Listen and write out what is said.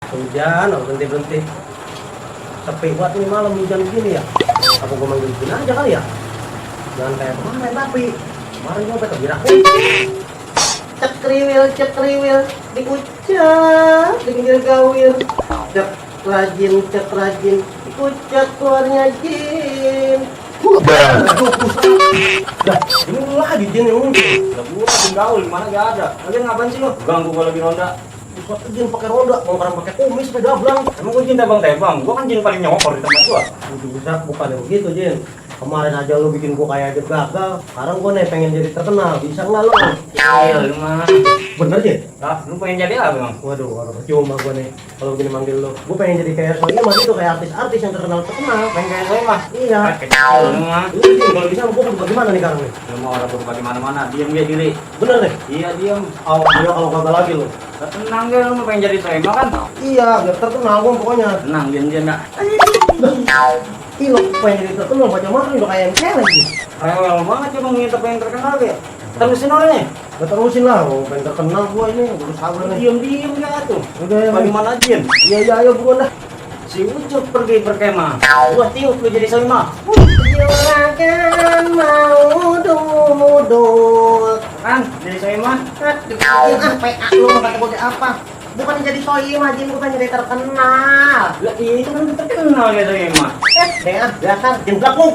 Hujan, oh, berhenti. Sepi buat ini malam hujan begini ya. Apa gue manggil Jin aja kali ya? Jangan kayak kemarin tapi kemarin gue sampai kebirak nih. Cek kriwil, dikucak, dikir gawir. Cek rajin, dikucak keluarnya Jin. Dah, ini lu lagi Jin yang muncul. Lah gua lagi gaul, mana gak ada. Kalian ngapain sih lo? Ganggu gua lagi ronda. Buat Jin pakai roda, mau orang pakai kumis sepeda blang. Emang gua jin tebang-tebang. Gua kan jin paling nyokor di tempat gua. Udah, bukan begitu Jin. Kemarin aja lu bikin gua kayak aja gagal. Sekarang gua nih pengen jadi terkenal. Bisa nggak lu? Ya, lu mah. Bener Jin? Lah, lu pengen jadi apa, Bang? Waduh, percuma gua nih kalau begini manggil lu. Gua pengen jadi kayak Soimah gitu, kayak artis-artis yang terkenal. Pengen kayak saya mah. Iya. Kecil lu mah. Iya Jin, kalau bisa gua kudu bagaimana nih sekarang nih? Lu mau orang berubah di mana-mana, diam dia diri. Bener nih? Iya, diam. Awas dia kalau gagal lagi lu. Lah, tenang deh, lu mau pengen jadi saya mah kan? Iya, biar terkenal gua pokoknya. Tenang, diam-diam ya. Ih, lo pengen jadi terkenal baca mana udah kayak cewek Jin. Rewel banget ya, Bang, kita pengen terkenal ya. Terusin orangnya. Gak terusin lah, mau pengen terkenal gua ini, gua sabar nih. Diam-diam ya tuh. Udah ya. Bagaimana jin? Iya, ayo buruan dah. Si Ucup pergi berkemah. Gua tiup lu jadi Soimah. Juragan mau duduk. Kan jadi Soimah. PA lu mau kata gue apa? Bukan jadi Soimah, Jin, bukan jadi terkenal. Lah itu kan terkenal ya Soimah. Dasar Jin belakang.